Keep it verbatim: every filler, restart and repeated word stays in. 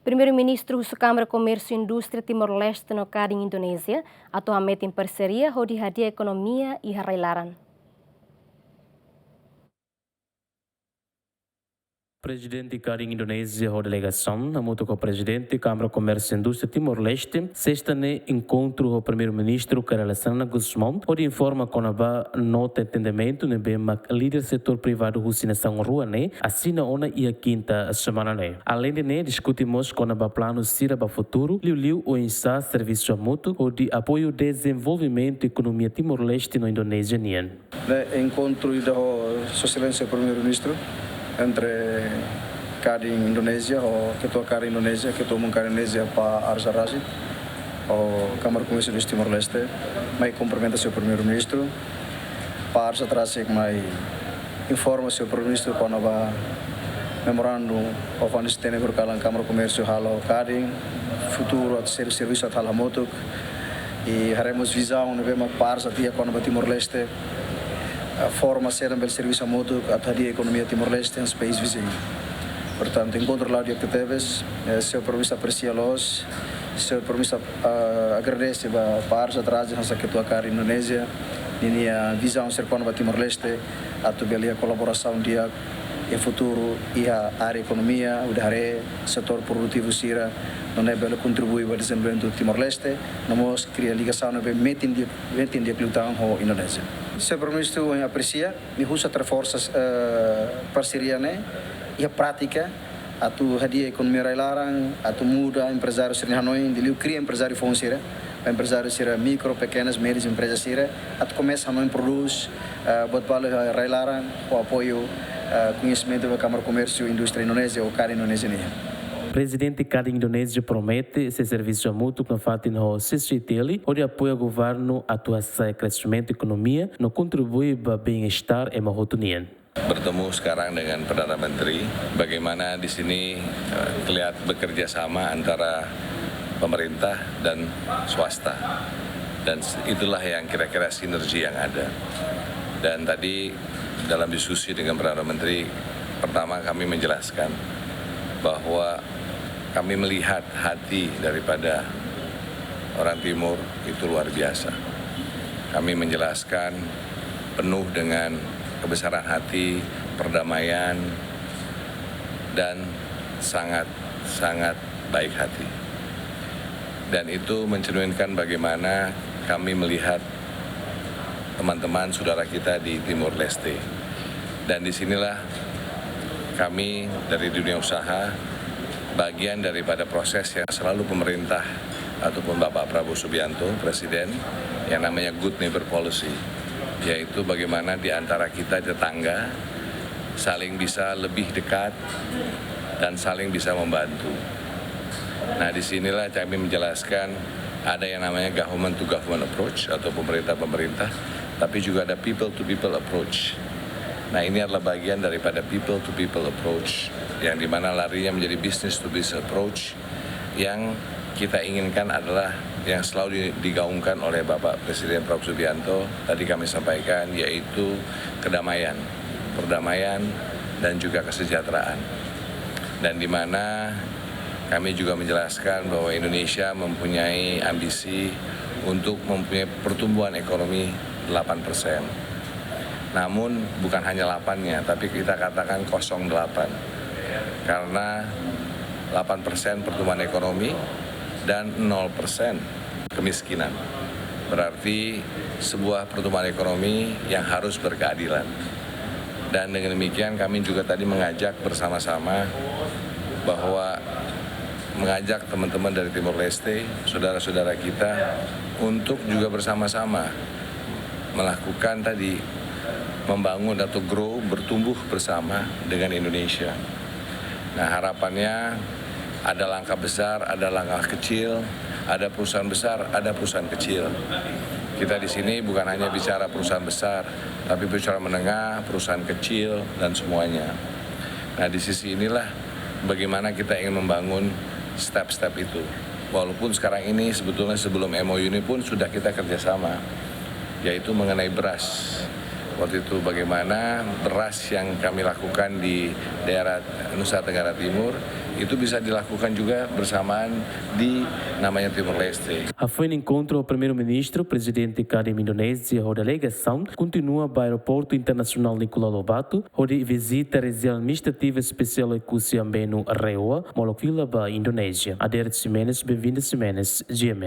Primeiru-Ministru husu Kámara Komérsiu Indústria Timor-Leste no Kadin Indonézia atu hametin parseria hodi hadi'a ekonomia iha rai-laran. Prezidente Kadin Indonézia ho delegasaun, hamutuk ho Prezidente Kámara Komérsiu Indústria Timor-Leste, sesta ne'e enkontru ho Primeiru-Ministru Kay Rala Xanana Gusmão, hodi informa kona-ba nota entendimentu ne'ebé mak líder setór privadu husi nasaun rua ne'e asina ona iha kinta semana ne'e. Aleinde ne'e, diskute mós kona-ba planu sira ba futuru, liuliu oinsá servisu hamutuk hodi apoiu dezenvolvimentu ekonomia Timor-Leste no Indonézia nian. Ne'e enkontru ida ho Sua Exelénsia Primeiru-Ministru entre Kadin Indonézia ho Ketua Kadin Indonézia, Ketua Umum Kadin Indonézia, Pak Arsyad Rashid, ho Kámara Komérsiu Indústria Timor-Leste, mai kumprimenta Sua Primeiru-Ministru. Pak Arsyad Rashid mai informa Sua Primeiru-Ministru kona-ba memorandum of understanding horibainhira Kámara Komérsiu halo ho Kadin, futuru atu ser-, servisu atu halo hamutuk. I haree mós vizaun ne'ebé mak Pak Arsyad iha kona-ba Timor-Leste, eh, forma saida bele servisu hamutuk atu hadi'a ekonomia Timor-Leste hanesan país viziñu. Portantu, enkontru la'o di'ak tebes, eh, Sua Primeiru-Ministru apresia loos, Sua Primeiru-Ministru, eh, agradese ba Pak Arsyad Rashid hanesan Ketua Kadin Indonézia, ninia vizaun sira kona-ba Timor-Leste, atu bele iha kolaborasaun di'ak iha futuru, iha área ekonomia, hodi haree setór produtivu sira, nune'e bele kontribui ba dezenvolvimentu Timor-Leste, no mós kria ligasaun ne'ebé metin di'ak, metin di'ak liután ho Indonézia. Sua Primeiru-Ministru apresia, nia husu atu reforsa, eh, parseria ne'e iha prátika, atu hadi'a ekonomia rai-laran, atu muda emprezáriu sira-nia hanoin, liuliu kria emprezáriu foun sira, ba emprezáriu sira mikro, pekenas, médias empreza sira, atu komesa hanoin prodús, eh, buat balu iha rai-laran, ho apoiu, eh, koñesimentu ba Kámara Komérsiu Indústria Indonézia ou Kadin Indonézia nian. Prezidente Kadin Indonézia promete sei servisu hamutuk nafatin ho C C I T L, hodi apoia governu atu hasa'e kresimentu ekonomia no kontribui ba bem-estar ema hotu nian. Bertemu sekarang dengan Perdana Menteri, bagaimana di sini, eh, terlihat bekerja sama antara pemerintah dan swasta. Dan s-, itulah yang kira-kira sinergi yang ada. Dan tadi dalam diskusi dengan Perdana Menteri, pertama kami menjelaskan bahwa kami melihat hati daripada orang Timur itu luar biasa. Kami menjelaskan penuh dengan kebesaran hati, perdamaian, dan sangat-sangat baik hati. Dan itu mencerminkan bagaimana kami melihat teman-teman saudara kita di Timor Leste. Dan di sinilah kami dari dunia usaha, bagian daripada proses yang selalu pemerintah ataupun Bapak Prabowo Subianto, Presiden, yang namanya Good Neighbor Policy, yaitu bagaimana di antara kita tetangga saling bisa lebih dekat dan saling bisa membantu. Nah, di sinilah kami menjelaskan ada yang namanya government to government approach atau pemerintah-pemerintah, tapi juga ada people to people approach. Nah, ini adalah bagian daripada people to people approach, yang dimana larinya menjadi business to business approach, yang kita inginkan adalah yang selalu di-, digaungkan oleh Bapak Presiden Prabowo Subianto, tadi kami sampaikan, yaitu kedamaian, perdamaian, dan juga kesejahteraan. Dan di mana kami juga menjelaskan bahwa Indonesia mempunyai ambisi untuk mempunyai pertumbuhan ekonomi delapan persen. Namun, bukan hanya delapan-nya, tapi kita katakan kosong delapan. Karena delapan persen pertumbuhan ekonomi dan nol persen kemiskinan. Berarti sebuah pertumbuhan ekonomi yang harus berkeadilan. Dan dengan demikian, kami juga tadi mengajak bersama-sama bahwa mengajak teman-teman dari Timor Leste, saudara-saudara kita, untuk juga bersama-sama melakukan tadi, membangun atau grow, bertumbuh bersama dengan Indonesia. Nah, harapannya ada langkah besar, ada langkah kecil, ada perusahaan besar, ada perusahaan kecil. Kita di sini bukan hanya bicara perusahaan besar, tapi perusahaan menengah, perusahaan kecil, dan semuanya. Nah, di sisi inilah bagaimana kita ingin membangun step-step itu. Walaupun sekarang ini sebetulnya sebelum M O U ini pun sudah kita kerjasama, yaitu mengenai beras. Waktu itu bagaimana beras yang kami lakukan di daerah Nusa Tenggara Timur Itu bisa dilakukan juga bersamaan di namanya Timor Leste. Hafoin enkontru ho Primeiru-Ministru, Prezidente Kadin Indonézia ho delegasaun kontinua ba Aeroportu Internasionál Nicolau Lobato, hodi vizita Rejiaun Administrativa Espesiál Oekusi Ambenu, RAEOA, molok fila ba Indonézia. Adérito Ximenes, Benvinda Ximenes, G M N.